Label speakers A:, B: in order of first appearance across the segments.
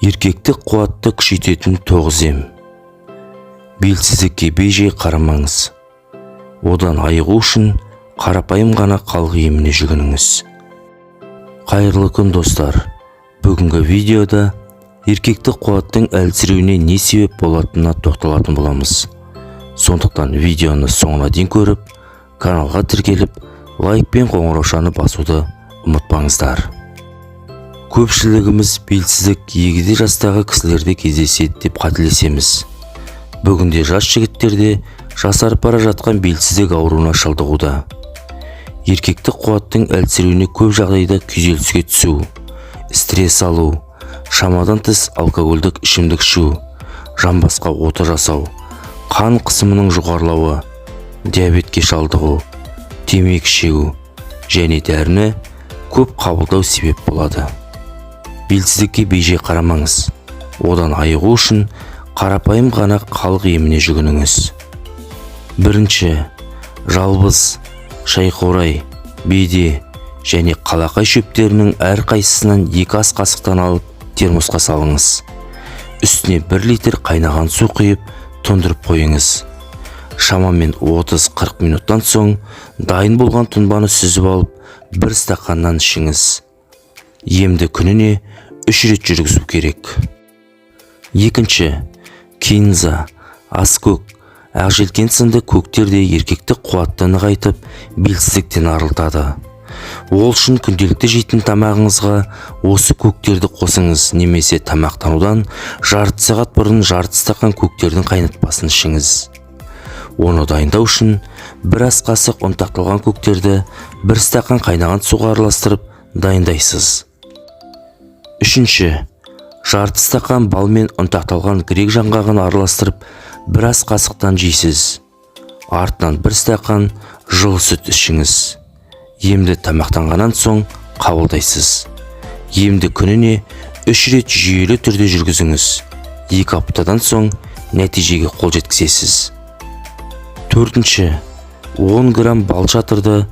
A: Еркектік қуатты күшейтетін 9 ем. Белсіздікке бей-жай қарамаңыз. Одан айығу үшін қарапайым ғана халық еміне жүгініңіз. Қайырлы күн, достар! Бүгінгі видеода еркектік қуаттың әлсіреуіне не себеп болатынына тоқталатын боламыз. Сондықтан видеоны соңына дейін көріп, каналға тіркеліп, лайк пен қоңыраушаны басуды ұмытпаңыздар. Көпшілігіміз белсіздік егде жастағы кісілерде кездеседі деп қателесеміз. Бүгінде жас жігіттер де жасарып бара жатқан белсіздік ауруына шалдығуда. Еркектік қуаттың әлсіреуіне көп жағдайда күйзеліске түсу, стресс алу, шамадан тыс алкогольдік ішімдік ішу, жамбасқа ота жасау, қан қысымының жоғарылауы, диабетке шалдығу, темекі шегу және дәріні көп қабылдау себеп болады. Белсіздікке бейжай қарамаңыз. Одан айығу үшін қарапайым ғана халық еміне жүгініңіз. Бірінші, жалбыз, шайқурай, беде және қалақай шөптерінің әрқайсысынан 2 ас қасықтан алып, термосқа салыңыз. Үстіне 1 литр қайнаған су құйып, тұндырып қойыңыз. Шамамен 30-40 минуттан соң дайын болған тұнбаны сүзіп алып, бір стақаннан ішіңіз. Емді күніне 3 рет жүргізу керек. Екінші, кинза, аскөк, ақжелкен сынды көктер де еркектік қуатты нығайтып, белсіздіктен арылтады. Ол үшін күнделікті жейтін тамағыңызға осы көктерді қосыңыз немесе тамақтанудан жарты сағат бұрын жарты стақан көктердің қайнатпасын ішіңіз. Оны дайындау үшін бір ас қасық ұнтақталған көктерді бір стақан қайнаған суға араластырып дайындайсыз. Үшінші, жарты стақан бал мен ұнтақталған грек жаңғағын араластырып, бір ас қасықтан жейсіз. Артынан бір стақан жылы сүт ішіңіз. Емді тамақтанғаннан соң қабылдайсыз. Емді күніне 3 рет жүйелі түрде жүргізіңіз. 2 аптадан соң нәтижеге қол жеткізесіз. Төртінші, 10 грамм балшатырды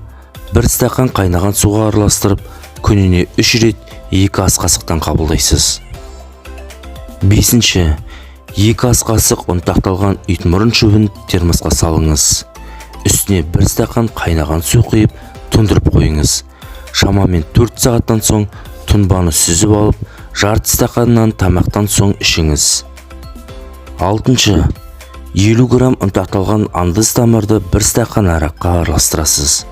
A: бір стақан қайнаған суға араластырып, күніне 3 рет 2 ас қасықтан қабылдайсыз. Бесінші, 2 ас қасық ұнтақталған итмұрын шөбін термосқа салыңыз. Үстіне бір стақан қайнаған су құйып, тұндырып қойыңыз. Шамамен 4 сағаттан соң тұнбаны сүзіп алып, жарты стақаннан тамақтан соң ішіңіз. Алтыншы, 50 грамм ұнтақталған андыз тамырды бір стақан араққа араластырасыз.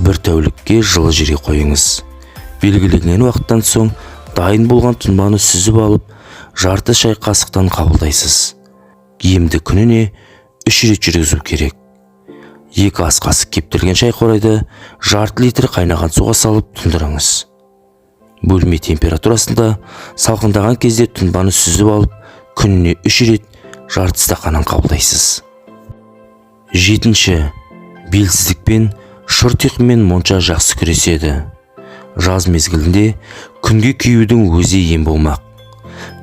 A: Бір тәулікке жылы жерге қойыңыз. Белгіленген уақыттан соң дайын болған тұнбаны сүзіп алып, жарты шай қасықтан қабылдайсыз. Емді күніне 3 рет жүргізу керек. 2 ас қасық кептірілген шай қурайды жарты литр қайнаған суға салып тұндырыңыз. Бөлме температурасында салқындаған кезде тұнбаны сүзіп алып, күніне 3 рет жарты стақаннан қабылдайсыз. Жетінші, белсіздікпен шырт ұйқы мен монша жақсы күреседі. Жаз мезгілінде күнге күюдің өзі ем болмақ.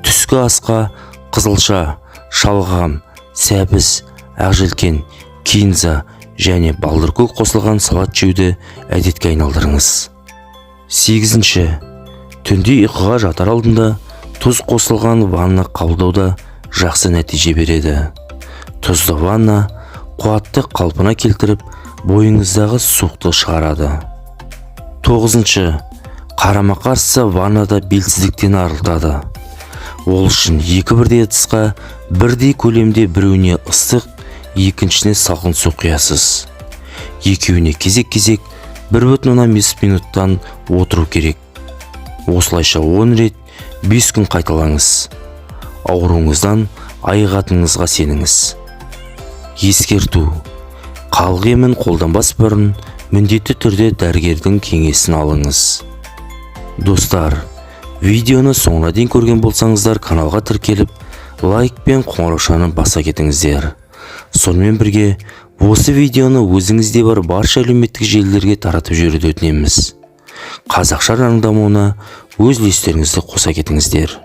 A: Түскі асқа қызылша, шалғам, сәбіз, ақжелкен, кинза және балдыркөк қосылған салат жеуді әдетке айналдырыңыз. Сегізінші, түнде ұйқыға жатар алдында тұз қосылған ванна қабылдауда жақсы нәтиже береді. Тұзды ванна қуатты қалпына келтіріп, бойыңыздағы суықты шығарады. Тоғызыншы, қарама-қарсы ваннада белсіздіктен арылтады. Ол үшін екі бірдей ыдысқа бірдей көлемде біреуіне ыстық, екіншісіне салқын су құясыз. Екеуіне кезек-кезек 1,5 минуттан отыру керек. Осылайша 10 рет 5 күн қайталаңыз. Ауруыңыздан айығатыныңызға сеніңіз. Ескерту: халық емін қолданбас бұрын міндетті түрде дәрігердің кеңесін алыңыз. Достар, видеоны соңына дейін көрген болсаңыздар, каналға тіркеліп, лайк пен қоңыраушаны баса кетіңіздер. Сонымен бірге осы видеоны өзіңізде бар барша әлеуметтік желілерге таратып жіберуді өтінеміз. Қазақша арнаның дамуына өз үлестеріңізді қоса кетіңіздер.